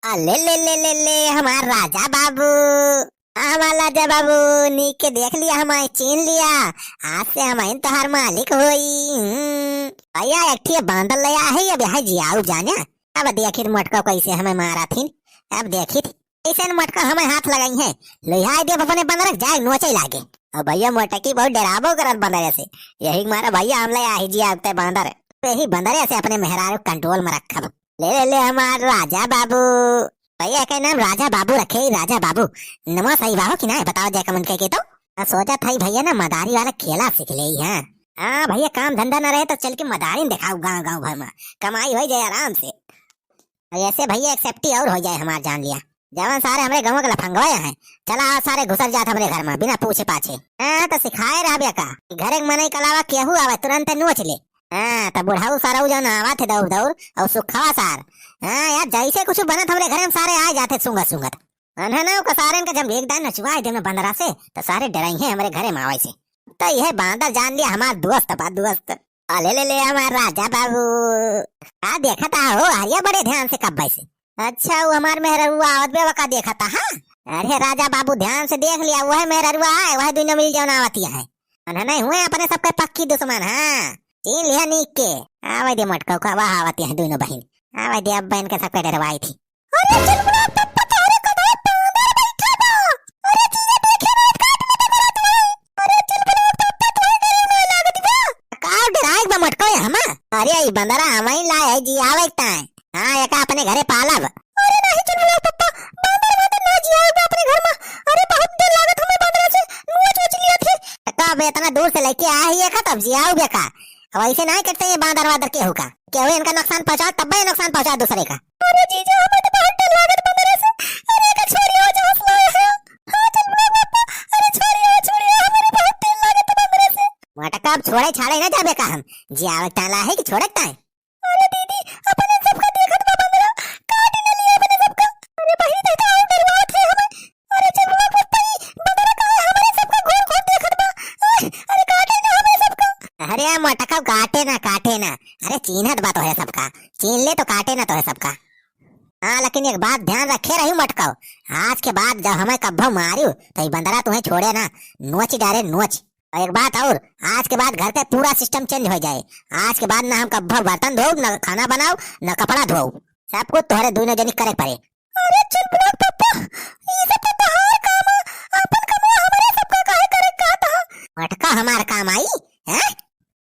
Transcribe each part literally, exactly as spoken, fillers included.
अले ले ले ले ले, हमार राजा बाबू, हमार राजा बाबू, नीक के देख लिया, हमारे चीन लिया। आज से हम तोहार मालिक होई। हम्म। भैया, एक ठे बांदर ले आ है, अब यहाँ जियाऊ जाने। अब देखित मोटका कैसे हमें मारा थी। अब देखित कैसे मोटका हमें हाथ लगाई है। लोहा दे अपने बंदर जाए नोचे लागे। अब भैया, मोटकी बहुत डराबो करत बंदर से। यही मारा भैया, हम ले आ ही जियाऊ ते बांदर। यही बंदर से अपने मेहरारू control में रखब। ले ले ले, हमार राजा बाबू। भैया, एकर नाम राजा बाबू रखे ही, राजा बाबू। नमो सही बाहो कि ना, बताओ जय कमन के, के तो। आ, सोचत हई भैया ना, मदारी वाला खेला सीख ले ही, हाँ। हाँ भैया, काम धंधा ना रहे तो चल के मदारी देखाऊ गाँव गाँव भर में, कमाई हो जाए आराम से। और ऐसे भैया, एक safety और हो जाए हमार, जान लिया। जवन सारे हमरे गाँव के लफंगवा हैं, चला आओ सारे घुसर जात हमरे घर में बिना पूछे पाछे। हाँ, तो सिखाए रहबे का कि घरे के मनई के अलावा केहू आवे, तुरंत नोच ले। हाँ, त बुढ़ऊ सरऊ जौन आवत है दौड़ दौड़, और सुखवा सार। हाँ यार, जैसे कुछ बनत हमरे घरे में सारे आ जाते सूंघत सूंघत। अनहना का सारे इनका जब एक दान नचवाए दे में बंदरा से, त सारे डराई हैं हमरे घरे में आवे से। त यह बांदर जान लिया हमार दोस्त बा, दोस्त। अले ले ले, हमार राजा बाबू। का देखत हो हरिया बड़े ध्यान से कब्बे से? अच्छा, वो हमार मेहररुआ आवत बे, वका देखत हा? अरे राजा बाबू, ध्यान से देख लिया, वह मेहररुआ है, वह दुनो मिल जौन आवत है। अनहना हुए अपने सबके पक्की दुश्मन, हाँ। चीन लिया नीक के। आवे दे मोटका का, वह आवत है दुनो बहिन। आवे दे, अब बहन के सबके डरवाई थी। अरे चुलबुला पप्पा, तोहरे कन्हई बांदर बैठा बा। अरे जीजा देखे ना, काट में तो करत है। अरे चुलबुला पप्पा, तोहरे डर ना लागत बा? का डराए बा मोटका ये हमा? अरे ई बंदरा हमाई ला है जी, आवे ताए। हाँ, एका अपने घरे पालब। अरे नहीं चुलबुला पप्पा, बांदर वांदर ना जी आए बा अपने घर में। अरे बहुत डर लागत हमें बांदर से, नोच वोच लिया थे। का बे, इतना दूर से लेके आए ही एका, तब जी आऊ बे का? अब ऐसे नहीं करते ये बांदर वादर केहू का। केहू इनका नुकसान पहुंचा, तब ये नुकसान पहुंचा दूसरे का। अरे जीजा, हमें तो बहुत डर लागत बंदरे से। अरे एका छोड़ियो, जो हंस लाए है। हाँ, चुलबुला पप्पा, अरे छोड़ियो, छोड़ियो, हमें बहुत डर लागत बंदरे से। मोटका, अब छोड़े छाड़े ना जाबे का हम? जी आवे ताला है कि छोड़े ताए? अरे दीदी, अपने सबका देखत बा बंदरा, काट न लिया अपने सबका। अरे बहिनी, तो और डरवात है हमें। अरे चुलबुला पप्पा, ई बंदरा का है, हमारे सबका घूर घूर देखत बा। अरे काटे ना हमें सबका। अरे मोटका, काटे ना, काटे ना। अरे चीन्हत बा तोहे सबका, चीन ले तो काटे ना तोहे सबका। हाँ, लेकिन एक बात ध्यान रखे रही मोटका, आज के बाद जब हमें कब्बो मारियो तो ई बंदरा तुम्हें छोड़े ना, नोच डारे नोच। और एक बात और, आज के बाद घर का पूरा system change हो जाए। आज के बाद ना हम कब्बो बर्तन धोब, ना खाना बनाओ, ना कपड़ा धोब, सब कुछ तोहरे दुनो जनी करे पड़े। अरे चुलबुला पप्पा, ई सब तो तोहार काम है, अपन कमवा हमरे सबका काहे करे कहत हा? मोटका हमार काम आई, हैं?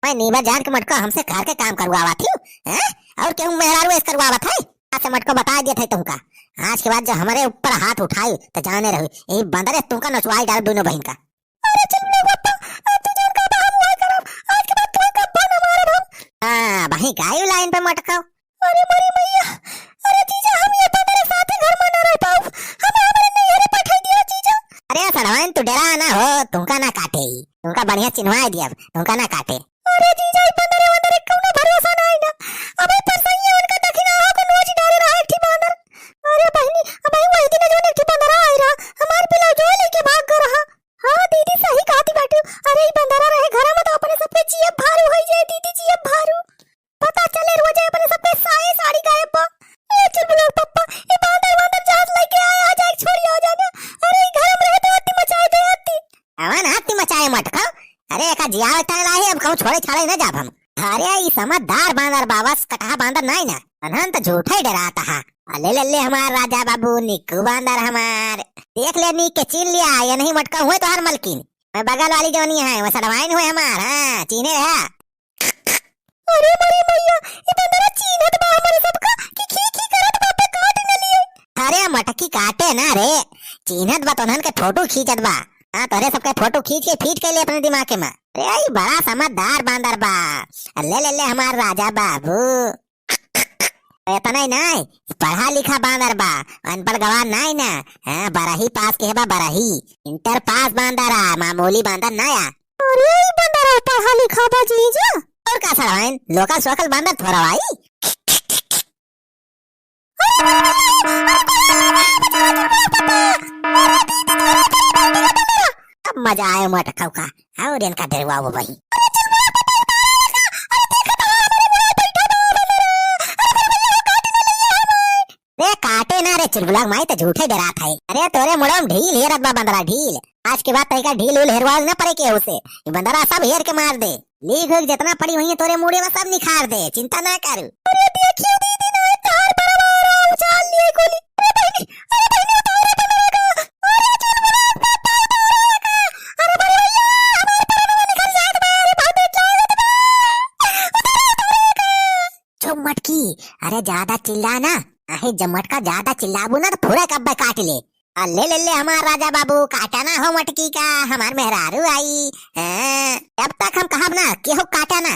मैं नीमन जान के मोटका हमसे घर के काम करवावत ही, हैं? और केहू मेहरारू ऐसे करवावत है? आज से मोटका बता देत है तुमका, आज के बाद जब हमरे ऊपर हाथ उठाई तो जाने रहो, यही बंदरे तुमका नचवाई डाल दुनो बहिन का। अरे चुलबुला पप्पा, आज तू जौन कहबा हम वही करब। आज के बाद तोहे कब्बो ना मारब हम। हाँ, वही गायू line पे मोटका। अरे मोरी मैया, अरे जीजा, हम ये बंदरे साथे घर में ना रह पाउब। हमें हमरे नैहरे पठाई दिया जीजा। अरे सड़वाइन, तू डरा ना हो, तुमका ना काटे ही। तुमका बढ़िया चिन्हवाई दिया, तुमका ना काटे। अरे जीजा, ई बंदरे वंदरे कौनो भरोसा ना आई ना। अबे परसैया उनका दखिना हो को नोच डारे रहा एक ठी बांदर। अरे बहिनी, अबे वही दिन जौन एक ठी बंदरा आई रहा, हमार ब्लाउजवा लेके भाग गए रहा। हाँ दीदी, सही कहती बाटू। अरे ई बंदरा रहे घर में तो अपने सबके जियब भारू होई जाए दीदी, जियब भारू। पता चले रोजे अपने सबके साया साड़ी गायब बा। ए चुलबुला पप्पा, ई बांदर वांदर जहाज लेके आया, आ जाए छोड़िया हो जाना। अरे ई घर में रहे तो अति मचाए दे अति। अवन अति मचाए मोटका। अरे एका जियावे ताला ही, अब कहूँ छोड़े छाड़े ना जाब हम। अरे ई समझदार बांदर बा, बस कटहा बांदर नाई ना। अनहन तो झूठा ही डरात हा। अले ले ले हमार राजा बाबू, निक्कू बांदर हमार। देख ले नीक के चीन लिया, ये नहीं मोटका हुए तोहार मलकिन। मैं बगल वाली जोनी है, वो सड़वाइन हुए हमार, हाँ, चीने रहा। अरे मोरी मैया, ई बंदरा चीन्हत बा हमरे सबका कि खी खी करत बा, पे काट न लिए। अरे मटकी काटे ना रे, चीन्हत बा तोहन के फोटो खींचत बा। हाँ, तोहरे सबके फोटो खींच के फीट के ले अपने दिमाग के में। अरे ई बड़ा समझदार बांदर बा। ले ले ले हमार राजा बाबू। इतना ही नहीं, पढ़ा लिखा बांदर बा, अनपढ़ गवार नहीं ना। हाँ, बारही पास के बा, बारही। इंटर पास बांदर आ, मामूली बांदर ना आ। अरे, ई बंदर पढ़ा लिखा बा जीजा। और का सड़वाइन, लोकल सोकल बांदर थोड़ा भाई। अब मजा आयो मोटकऊ का। और इनका डरवाओ भाई। रे काटे ना रे, चुलबुला क माई त झूठे डेरात है। अरे तोरे मुड़वा में ढील हेरत बा बंदरा, ढील। आज के बाद तनिका ढील उल हेरवावे न परे केहू से। ई बंदरा सब हेर के मार दे। लीख उख जितना पड़ी हुई है तोरे मुड़े में सब निखार दे, चिंता ना करू। अरे देखियो दीदी, ना तोहार बड़वा उछाल लिए गोली। अरे बहिनी, अरे बहिनी, उतारे बंदरा का। अरे चुलबुला, पापा उतारे का। अरे बड़े भैया, हमार बड़वा निकल जात बा। अरे बाप रे, चल जात बा। उतारे, उतारे का। चुप मटकी, अरे ज्यादा चिल्ला ना। अहे जब मटका ज्यादा चिल्लाबू ना तो पूरा कब्बे काट ले। आ, ले, ले, ले, हमार राजा बाबू, काटा ना हो मटकी का, हमार मेहरारू आई। हाँ, जब तक हम कहब ना, केहू काटा ना।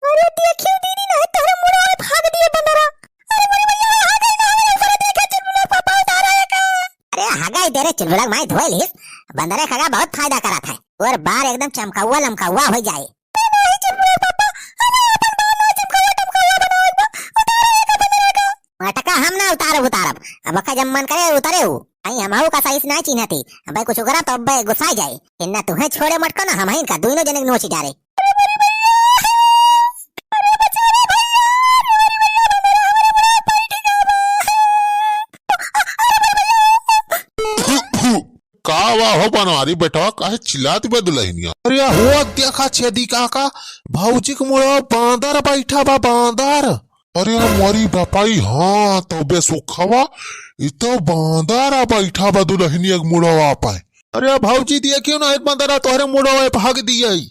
अरे देखियो दीदी, ना तोहरे मुड़वा भाग दिए बंदरा। अरे मोरी भैया, आ गई ना, हमारे ऊपर देखे, चुलबुला पापा उतारा है का? अरे हगाई दे रे, चुलबुला माई धोए लिस। बंदरे खगा बहुत फायदा करत है। और बार एकदम चमकौआ लमकौआ हो जाए। मटका हम ना उतारब, उतारब। अब ओका जब मन करे उतरे उ। आई हमहू का सही से ना चिन्हती। अबे कुछ उगरा तो अबे गुस्सा जाए। इन्ना तुहे छोड़े मटको ना, हमहिन का दुइनो जने के नोची डारे। का वा हो बनवारी बेटवा, काहे चिल्लात बे दुलहिनिया? अरे हुआ देखा छेदी काका, भौजी के मुड़वा बांदर बैठा बा, बांदर। अरे मोरी बपाई, हाँ तो बे सुखवा, इ तो बांदर बैठा बा दुलहिनिया के मुड़वा पे। अरे भौजी देखियो ना, एक बंदरा तोहरे मुड़वा पे हग दिए।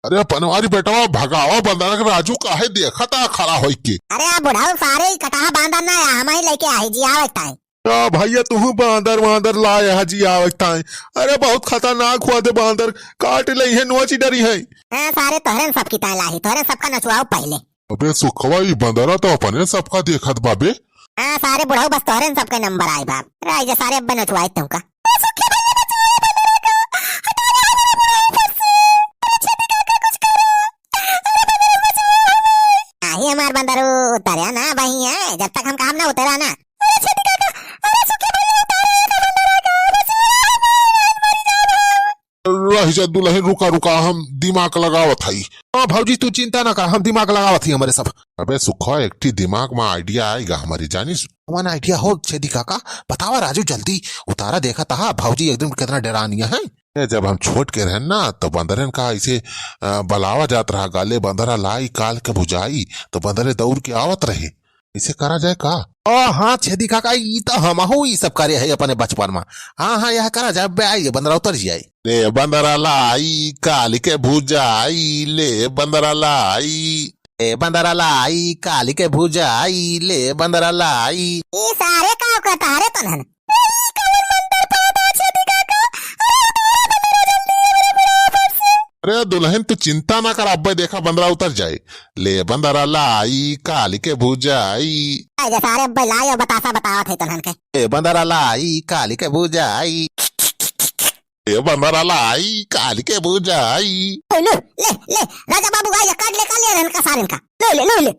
अरे पनवारी बेटवा, भगावा बंदरा के, राजू काहे देखत आ खड़ा होई के? अरे आ बुढ़ऊ, सारे ही कटहा बांदर ना आया, हम ही लेके आए जी, आवत ताई। का भैया तुहू बांदर वांदर लाए हा जी आवत ताई? अरे बहुत खतरनाक हुआ दे बांदर, काट ले है, नोची डरी है। हाँ सारे तोहरे न सबकी ताई लाही, तोहरे न सबका नचवाओ पहले। अबे सुखवा, ई बंदरा तो अपने सबका देखत बाबे। हाँ, सारे बुढ़ऊ बस तोहरे न सबके नंबर आए बाप। राई जा सारे अब्बे नचवाई तुमका। नाही हमार बंदरू, उतरा ना बहिया, जब तक हम काम ना उतरा ना। रह जा दुलहिन, रुका, रुका, हम दिमाग लगावत हई। हाँ भौजी, तू चिंता ना कर, हम दिमाग लगावत हई हमरे सब। अबे सुखवा, एक ठी दिमाग में idea आएगा हमरे, जानिस? कौन idea हो छेदी काका? बतावा राजू, जल्दी उतारा, देखा तहा भौजी एक दिन कितना डेरानिया है। ए, जब हम छोट के रहन ना, तो बंदरन का ऐसे, अ, बलावा जात रहा, गाले बंदरा लाई काल के भुजाई, तो बंदरे दौड़ के आवत रहे। इसे करा जाए का? ओ हाँ छेदी काका, ई तो हमहू ई सब करे है अपने बचपन में। हाँ, हाँ, यह करा जाए, बे आई, बंदरा उतर जाए। ले बंदरा लाई, काली के भुजाई, ले बंदरा लाई। ले बंदरा लाई, काली के भुजाई, ले बंदरा लाई। ई सारे का कहता रे तनहन? अरे दुलहिन, तू चिंता ना कर, अब्बे देखा बंदरा उतर जाए। ले बंदरा लाई, काली के भुजाई। आइजा सारे अब्बे लाई और बतासा बतावत है तनहन के। ले बंदरा लाई, काली के भुजाई। ले बंदरा लाई, काली के भुजाई। ओ, ले, ले, ले, राजा बाबू, आइजा, काट ले, काट ले इनका सारे इनका। ले, ले, ले, ले।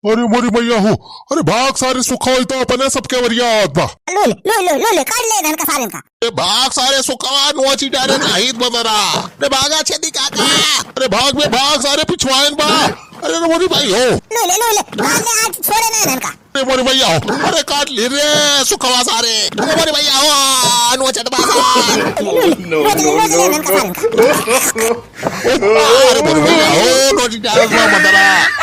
अरे मोरी मैया हो, अरे भाग सारे सुखवा, ई तो अपने सबके वरिया आवत बा। लो ले, लो, लो, लो ले, काट ले इनका सारे इनका। ए भाग सारे सुखवा, नोची डारे नाहित बंदरा। अरे भागा छेदी काका। अरे भाग बे भाग, सारे पिछवाएन बा। अरे रे मोरी भाई हो। लो ले, लो ले, काट ले, आज छोड़े ना इनका। अरे मोरी मैया हो, अरे काट ले रे सुखवा सारे। अरे मोरी मैया हो, नोचत बा। लो ले, लो ले, लो ले इनका सारे इनका। अरे मोरी मैया हो, नोची डारे ना बंदरा।